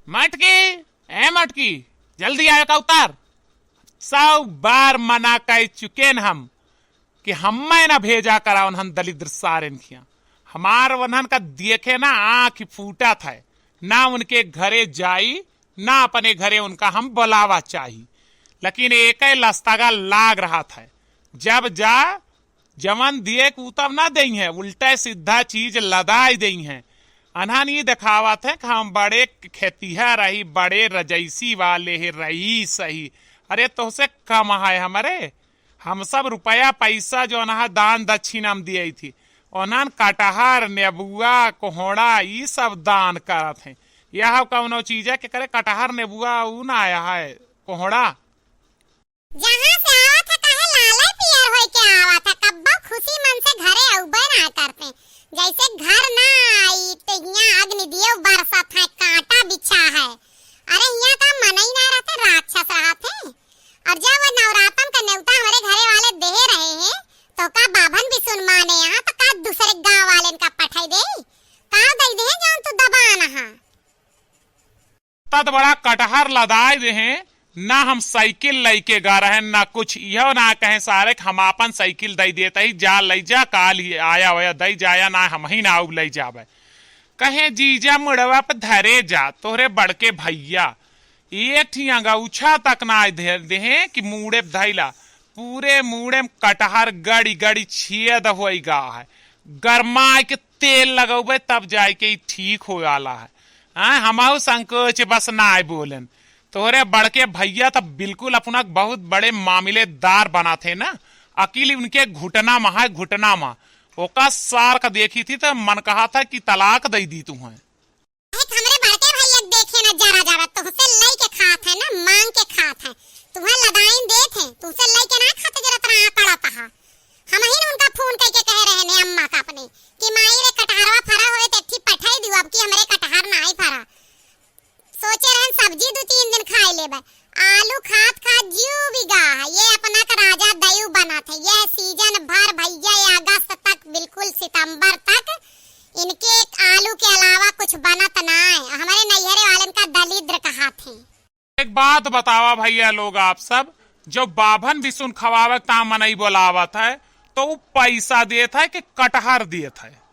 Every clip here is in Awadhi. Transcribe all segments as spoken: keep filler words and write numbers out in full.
मटकी, ए मटकी, जल्दी आवे का उतार। सौ बार मना कर चुकेन हम कि हम्मे ना भेजा करा उन्हन दलिद्र सारेन खिया। हमार उन्हन का देखे ना आँख फूटत है, ना उनके घरे जाई, ना अपने घरे उनका हम बुलावा चाही। लेकिन एक लस्तगा लाग रहत है, जब जा जवन दिए के उ तब ना देइहैं, उल्टा सीधा चीज लदाई देइहैं। अनहन ई देखावत है कि हम बड़े खेतिहर रही, बड़े रजैसी वाले है, रईस ही। अरे तोहसे कम है हमरे, हम सब रुपया पैसा जो अनहा दान दक्षिणा में दिए थी, ओनहन कटहर, नेबुआ, कोहड़ा ई सब दान करत हैं। यह कौनो चीज है कि करे कटहर, नेबुआ ऊ ना आया है, कोहड़ा। जहाँ से आवत है, काहे लाले पियर होई के आवत है? कब्बो खुशी मन से घरे अउबे ना करते। जैसे घर ना आई, तो हियाँ अग्नि दियो बरसत है, कांटा बिछा है। अरे, हियाँ का मनई ना रहते, राक्षस रहत है। और जब वो नवरातन का नेवता हमरे घरे वाले दे रहे हैं, तो का बाभन बिसुन माने यहाँ, तो का दूसरे गाँव वाले का पठाई दे? का दे दे, जौन तू दबान हा? तद बड़ा कटहर लदाए देहें, ना हम साइकिल लइके गा रहे, ना कुछ। इहो ना कहें सारे कि हम आपन साइकिल दई देत ही, जा लई जा, काल ही आया वया दई जाया, ना हम ही ना आउब लई जाबे। कहें जीजा मुड़वा पे धरे जा, तोहरे बड़के भैया एक ठी अंगौछा तक ना धे-, देहें कि मूड़े पे धइला। पूरे मूड़े में कटहर गड़ी गड़ी छेद होई गा है। गरमाए के तेल लगौबे तब जाए के ई ठीक हो आला है। हाँ, हमहू संकोच बस ना आए बोलन। तोहरे बड़के भैया त बिल्कुल अपना बहुत बड़े मामलेदार बनाथे ना। अकिल उनके घुटना मा है, घुटना मा। ओका सार का देखी थी त मन कहा था कि तलाक दई दी तू है। एक हमरे बड़के भैया के देखे ना जरा जरा, तुहसे लई के खात है ना, मांग के खात है। तुहे लदाइन देत है, तुहसे लई के ना खाते जरा तरह पड़त हा। हम ही उनका फोन करके कहे रहे ने अम्मा का अपने कि माई रे कटहरवा फरा होए तो एक ठी पठाई दियो, अब की हमरे कटहर ना आई फरा। सोचे रहन सब्जी दो तीन दिन खाए लेबे। आलू खात खात जीव भी गा है। ये अपना का राजा दयू बनत है। ये सीजन भर भैया, ये अगस्त तक, बिल्कुल सितंबर तक इनके एक आलू के अलावा कुछ बनत ना है। हमारे नैहरे वालन का दलिद्र कहात है। एक बात बतावा भैया लोग, आप सब, जब बाभन बिसुन खवावे ता मनई बोलावत है, तो उ पैसा देत है कि कटहर देत है?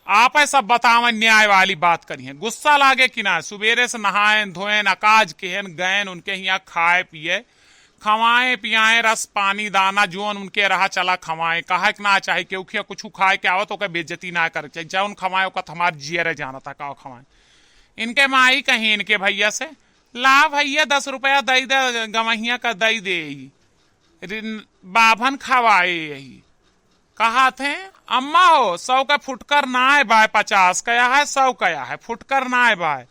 आप सब बतावें, न्याय वाली बात करिए। गुस्सा लागे कि ना? सुबेरे से नहाएन धोएन, अकाज केहन गएन उनके हियाँ खाए पिए, खवाएं पियाएं, रस पानी दाना जोन उनके रहा चला खवाएं। कहे के ना चाही केहू खिया कुछ खाए के आवत ओके बेइज्जती ना करे के चाही। जौन खवाएं ओका त हमार जियरे जानता का खवाएं। इनके माई कहीं इनके भैया से, ला भैया दस रुपया दई दे, गवहिया का दई दे। रिन-, बाभन खवाए यही। कहात हैं, "अम्मा हो, सौ का फुटकर नाय बाय, पचास का है, सौ का है, फुटकर नाय बाय।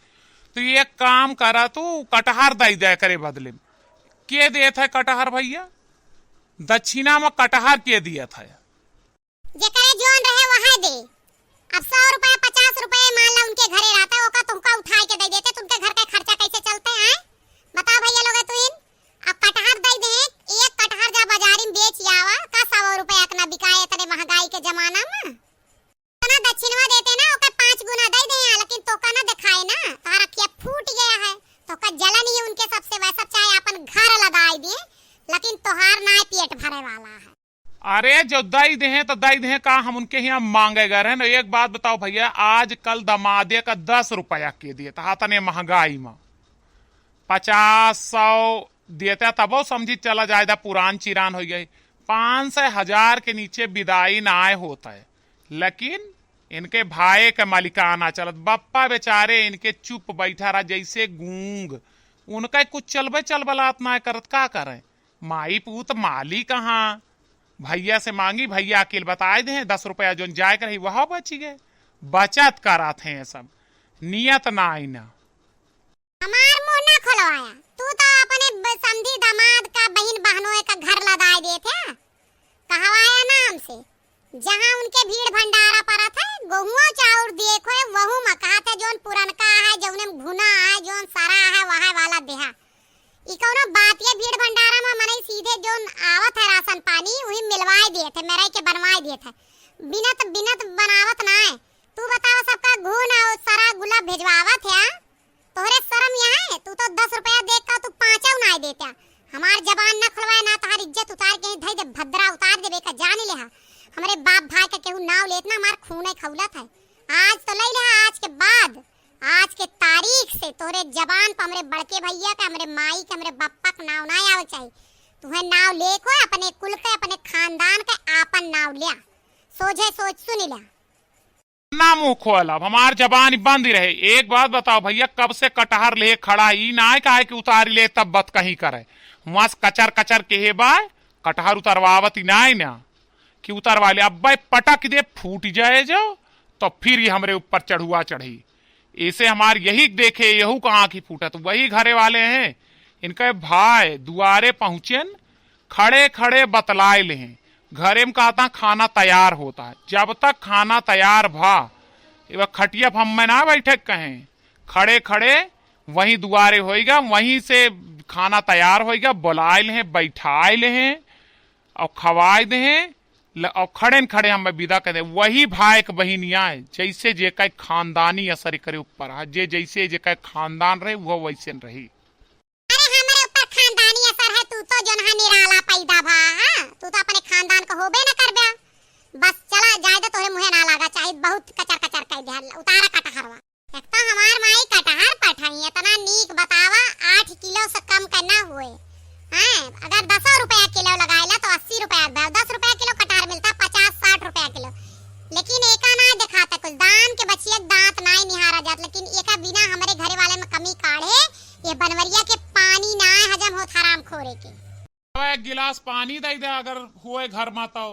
तो ये काम करा, तू कटहर दई दे करे बदले में।" के देत है कटहर भैया? दक्षिणा में कटहर के दियत है? जेकरे जोन रहे वह दे। अब सौ रुपया, पचास रुपया मान ला उनके घरे रहता, ओका तुमका उठाए के दे देते, तुमके घर का खर्चा कैसे चलते हैं? बताओ भैया लोग, तू इन अब कटहर दे दे, एक कटहर जा बाजारी में बेच आवा, का सौ रुपया इतना बिकाए इतने महंगाई के जमाना में? इतना दक्षिणवा देते ना, ओकर पाँच गुना दे दे, लेकिन तोका ना दिखाए ना, तोहरा अखिया फूट गया है, तोका जलन ही उनके सबसे वह सब चाहे अपन घर लदाई दे, लेकिन तोहार ना पेट भरे वाला है। अरे, जो दई देहें तो दई देहें, का हम उनके हियाँ मांगे गए रहे न? एक बात बताओ भैया, आजकल दमादे का दस रुपया के दिए, तो हाँ, तने महंगाई में पचास, सौ देते, तबो समझी चला जाए, दा पुरान चिरान हो गई। पाँच सौ, हजार के नीचे विदाई ना आए होता है, लेकिन इनके भाई के मालिकाना चलत। बप्पा बेचारे इनके चुप बैठा रहा, जैसे गूंग। उनका कुछ चलबे चलबलात ना करत, का करें? माई पूत माली कहाँ? भैया से मांगी, भैया अकेल बताए दे, दस रुपया जोन जाए के रही, वह बची गए। बचत करात हैं ये सब, नियत ना आई ना। हमार मुंह ना खोलवाया, तू तो अपने ब-, समधी दामाद का बहिन बहनों का घर लदाए देत है, कहवाया ना हमसे। जहाँ उनके भीड़ भंडारा परत है, गोहुआ चाउर देखो है, वहू में कहत है, जोन पुरनका है, जौने में घुना है, जोन सरा है, वह वाला देहा। ई कौनो बात ये, भीड़ भंडारा में मनई सीधे जोन आवत है राशन पानी, वही मिलवाए दिए थे, मेराई के बनवाए दिए थे। बिनत, बिनत बनावत ना है। तू बताओ, सबका घुन और सरा गुला भेजवावत है, तोहरे शर्म या तोहरे जबान पर हमरे बड़के भइया के, हमरे माई के, हमरे बप्पा के नाव नाहीं आवे चाही। तुहे नाव लेके अपने कुल के, अपने खानदान के आपन नाव ल्या। सोझे सोच सुनि ल्या। ना मुँह खोलब, हमार जबान बंद ही रहे। एक बात बताओ भइया, कब से कटहर लेहे खड़ा, ई नाहीं कहे कि उतारि ले तब बतकही करे। हुआँ से कचर कचर केहे बाय, कटहर उतरवावत ही नाहीं ना कि उतरवा ले। अब्बे पटक दे, फूट जाए जो, तो फिर ये हमरे ऊपर चढ़ुआ चढ़ी। ऐसे हमार यही देखे, यहू का आँखी फूटत, वही घरे वाले हैं। इनके भाई दुआरे पहुँचेन, खड़े खड़े बतलाए लेहें। घरे में कहता खाना तैयार होता है, जब तक खाना तैयार भा, ए बा खटिया पर हम्मे ना बैठे कहें, खड़े खड़े वहीं दुआरे होइगा, वहीं से खाना तैयार होइगा, बोलाए लेहें, बैठाए लेहें और खवाए देहें। ल-, और खड़े न खड़े हमें विदा कर दे। वही भाई के बहिनिया है, जैसे जेका खानदानी असर करे ऊपर है, जे जैसे जेका खानदान रहे, वो वैसे न रही। अरे, हमरे ऊपर खानदानी असर है, तू तो जोन है निराला पैदा भा, हाँ? तू तो अपने खानदान का होबे न करबे। बस चला, जाए दे, तोहरे मुँहे ना लागा, चाहे बहुत कचर कचर कह दे, उतारा कटहरवा। एक तो हमार माई कटहर पठाई, इतना नीक बतावा, आठ किलो से कम का ना हुए। हैं, अगर दसो रुपया किलो लगाइला तो अस्सी रुपया के भाव, दस रुपया किलो कटहर मिलता, पचास साठ रुपया किलो। लेकिन एका ना देखाता कुछ, दान के बचिया के दांत नाहीं निहारा जात, लेकिन एका बिना हमरे घरे वाले में कमी काढ़े, ये बनवरिया के पानी नाहीं हजम होत हराम खोरे के। अब एक गिलास पानी दे दे अगर हुए घर में तो।